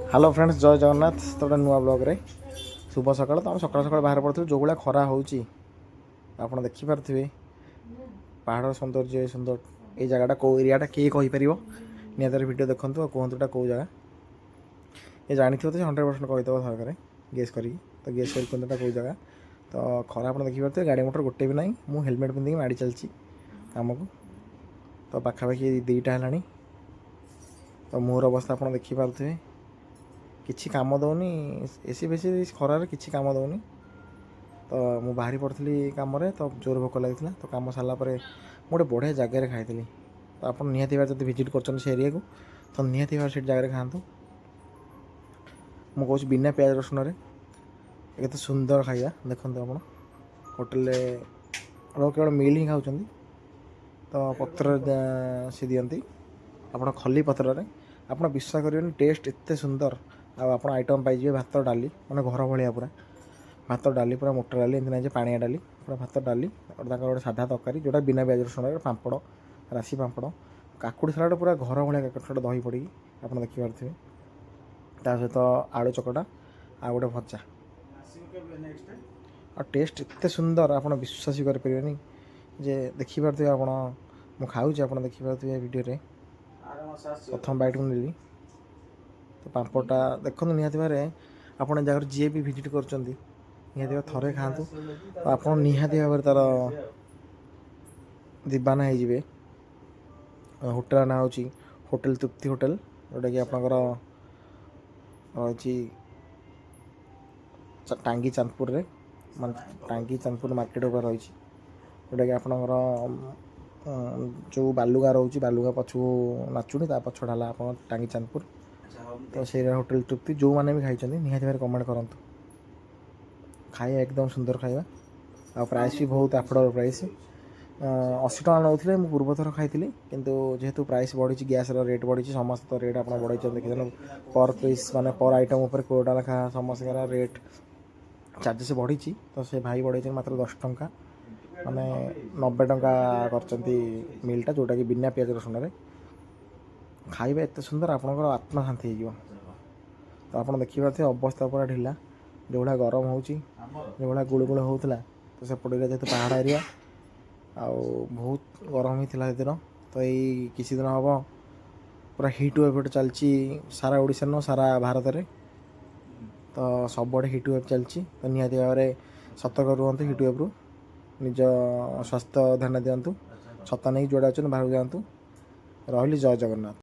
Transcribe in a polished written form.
Hello friends, ଜୟ ଜଗନ୍ନାଥ। ତ ଗୋଟେ ନୂଆ ବ୍ଲଗ୍ରେ ଶୁଭ ସକାଳ। ତ ଆମେ ସକାଳୁ ସକାଳୁ ବାହାରେ ପଡ଼ିଥିଲୁ। ଯେଉଁ ଭଳିଆ ଖରା ହେଉଛି, ଆପଣ ଦେଖିପାରୁଥିବେ ପାହାଡ଼ର ସୌନ୍ଦର୍ଯ୍ୟ। ଏ ସୁନ୍ଦର ଏଇ ଜାଗାଟା କେଉଁ ଏରିଆଟା, କିଏ କହିପାରିବ? ନିହାତି ଭିଡ଼ିଓ ଦେଖନ୍ତୁ ଆଉ କୁହନ୍ତୁ ଏଇଟା କେଉଁ ଜାଗା। ଏ ଜାଣିଥିବ ତ 100% କହିଦେବ ଥରକରେ ଗେସ୍ କରିକି। ତ ଗେସ୍ କରି କୁହନ୍ତୁ ଏଇଟା କେଉଁ ଜାଗା। ତ ଖରା ଆପଣ ଦେଖିପାରୁଥିବେ, ଗାଡ଼ି ମଟର ଗୋଟେ ବି ନାହିଁ। ମୁଁ ହେଲମେଟ୍ ପିନ୍ଧିକି ମାଡ଼ି ଚାଲିଛି କାମକୁ। ତ ପାଖାପାଖି 2ଟା ହେଲାଣି। ତ ମୋର ଅବସ୍ଥା ଆପଣ ଦେଖିପାରୁଥିବେ, କିଛି କାମ ଦେଉନି। ଏସି ଫେସି ଖରାରେ କିଛି କାମ ଦେଉନି। ତ ମୁଁ ବାହାରି ପଡ଼ିଥିଲି କାମରେ। ତ ଜୋର ଭୋକ ଲାଗିଥିଲା। ତ କାମ ସାରିଲା ପରେ ମୁଁ ଗୋଟେ ବଢ଼ିଆ ଜାଗାରେ ଖାଇଥିଲି। ତ ଆପଣ ନିହାତି ଭାବରେ ଯଦି ଭିଜିଟ୍ କରୁଛନ୍ତି ସେ ଏରିଆକୁ, ତ ନିହାତି ଭାବରେ ସେଠି ଜାଗାରେ ଖାଆନ୍ତୁ। ମୁଁ କହୁଛି, ବିନା ପିଆଜ ରସୁଣରେ କେତେ ସୁନ୍ଦର ଖାଇବା ଦେଖନ୍ତୁ ଆପଣ। ହୋଟେଲରେ ଲୋକ କେବଳ ମିଲ୍ ହିଁ ଖାଉଛନ୍ତି। ତ ପତ୍ରରେ ସେ ଦିଅନ୍ତି ଆପଣ, ଖଲି ପତ୍ରରେ। ଆପଣ ବିଶ୍ୱାସ କରିବେନି, ଟେଷ୍ଟ ଏତେ ସୁନ୍ଦର। ଆଉ ଆପଣ ଆଇଟମ୍ ପାଇଯିବେ ଭାତ ଡାଲି, ମାନେ ଘର ଭଳିଆ ପୁରା ଭାତ ଡାଲି, ପୁରା ମୋଟା ଡାଲି, ଏମିତି ନାହିଁ ଯେ ପାଣିଆ ଡାଲି, ପୁରା ଭାତ ଡାଲି। ଆଉ ତାଙ୍କର ଗୋଟେ ସାଧା ତରକାରୀ, ଯେଉଁଟା ବିନା ପିଆଜ ରସୁଣରେ, ପାମ୍ପଡ଼, ରାଶି ପାମ୍ପଡ଼, କାକୁଡ଼ି ସାଲାଡ଼, ପୁରା ଘର ଭଳିଆ କାକୁଡ଼ି ସାଲାଡ଼, ଦହି ପଡ଼ିକି ଆପଣ ଦେଖିପାରୁଥିବେ। ତା ସହିତ ଆଳୁ ଚକଟା ଆଉ ଗୋଟେ ଭଜା। ଆଉ ଟେଷ୍ଟ ଏତେ ସୁନ୍ଦର, ଆପଣ ବିଶ୍ୱାସ ବି କରିପାରିବେନି ଯେ ଦେଖିପାରୁଥିବେ ଆପଣ, ମୁଁ ଖାଉଛି, ଆପଣ ଦେଖିପାରୁଥିବେ ଭିଡ଼ିଓରେ। ପ୍ରଥମ ବାଇଟ୍ ମୁଁ ନେଲି। ତ ପାମ୍ପଡ଼ଟା ଦେଖନ୍ତୁ। ନିହାତି ଭାବରେ ଆପଣ ଏ ଜାଗାରେ ଯିଏ ବି ଭିଜିଟ୍ କରୁଛନ୍ତି, ନିହାତି ଭାବରେ ଥରେ ଖାଆନ୍ତୁ। ତ ଆପଣ ନିହାତି ଭାବରେ ତା'ର ଦିବାନା ହେଇଯିବେ। ହୋଟେଲ ନାଁ ହେଉଛି ହୋଟେଲ ତୃପ୍ତି ହୋଟେଲ, ଯେଉଁଟାକି ଆପଣଙ୍କର ରହିଛି ଟାଙ୍ଗି ଚାନ୍ଦପୁରରେ, ମାନେ ଟାଙ୍ଗି ଚାନ୍ଦପୁର ମାର୍କେଟ ଉପରେ ରହିଛି, ଯେଉଁଟାକି ଆପଣଙ୍କର ଯେଉଁ ବାଲୁଗାଁ ରହୁଛି, ବାଲୁଗାଁ ପଛକୁ ନାଚୁଣି, ତା ପଛଟା ହେଲା ଆପଣ ଟାଙ୍ଗି ଚାନ୍ଦପୁର। ତ ସେଇଟା ହୋଟେଲ ତୃପ୍ତି। ଯେଉଁମାନେ ବି ଖାଇଛନ୍ତି, ନିହାତି ଭାବରେ କମେଣ୍ଟ କରନ୍ତୁ। ଖାଇବା ଏକଦମ ସୁନ୍ଦର ଖାଇବା ଆଉ ପ୍ରାଇସ୍ ବି ବହୁତ ଆଫୋର୍ଡେବଲ୍ ପ୍ରାଇସ୍। 80 ଟଙ୍କା ନେଉଥିଲେ, ମୁଁ ପୂର୍ବ ଥର ଖାଇଥିଲି। କିନ୍ତୁ ଯେହେତୁ ପ୍ରାଇସ୍ ବଢ଼ିଛି, ଗ୍ୟାସ୍ର ରେଟ୍ ବଢ଼ିଛି, ସମସ୍ତ ତ ରେଟ୍ ଆପଣ ବଢ଼େଇଛନ୍ତି, ଦେଖିଛନ୍ତି। ପର୍ ପିସ୍ ମାନେ ପର୍ ଆଇଟମ୍ ଉପରେ 20 ଟଙ୍କା ଲେଖା ସମସ୍ତଙ୍କର ରେଟ୍ ଚାର୍ଜେସ୍ ବଢ଼ିଛି। ତ ସେ ଭାଇ ବଢ଼େଇଛନ୍ତି ମାତ୍ର 10 ଟଙ୍କା, ମାନେ 90 ଟଙ୍କା କରିଛନ୍ତି ମିଲ୍ଟା, ଯେଉଁଟାକି ବିନା ପିଆଜ ରସୁଣରେ। ଖାଇବା ଏତେ ସୁନ୍ଦର, ଆପଣଙ୍କର ଆତ୍ମା ଶାନ୍ତି ହେଇଯିବ। ତ ଆପଣ ଦେଖିପାରୁଥିବେ, ଅବସ୍ଥା ପୁରା ଢିଲା। ଯେଉଁଭଳିଆ ଗରମ ହେଉଛି, ଯେଉଁଭଳିଆ ଗୁଳୁଗୁଳ ହେଉଥିଲା, ତ ସେପଟ ଏରିଆ ଯେହେତୁ ପାହାଡ଼ ଏରିଆ, ଆଉ ବହୁତ ଗରମ ହେଇଥିଲା ସେଦିନ। ତ ଏଇ କିଛି ଦିନ ହେବ ପୁରା ହିଟ୍ ୱେଭ୍ ଗୋଟେ ଚାଲିଛି, ସାରା ଓଡ଼ିଶା ନୁହଁ, ସାରା ଭାରତରେ। ତ ସବୁଆଡ଼େ ହିଟ୍ ୱେଭ୍ ଚାଲିଛି। ତ ନିହାତି ଭାବରେ ସତର୍କ ରୁହନ୍ତୁ ହିଟ୍ ୱେଭ୍ରୁ, ନିଜ ସ୍ୱାସ୍ଥ୍ୟ ଧ୍ୟାନ ଦିଅନ୍ତୁ, ଛତା ନେଇକି ଯୁଆଡ଼େ ଅଛନ୍ତି ବାହାରକୁ ଯାଆନ୍ତୁ। ରହିଲି, ଜୟ ଜଗନ୍ନାଥ।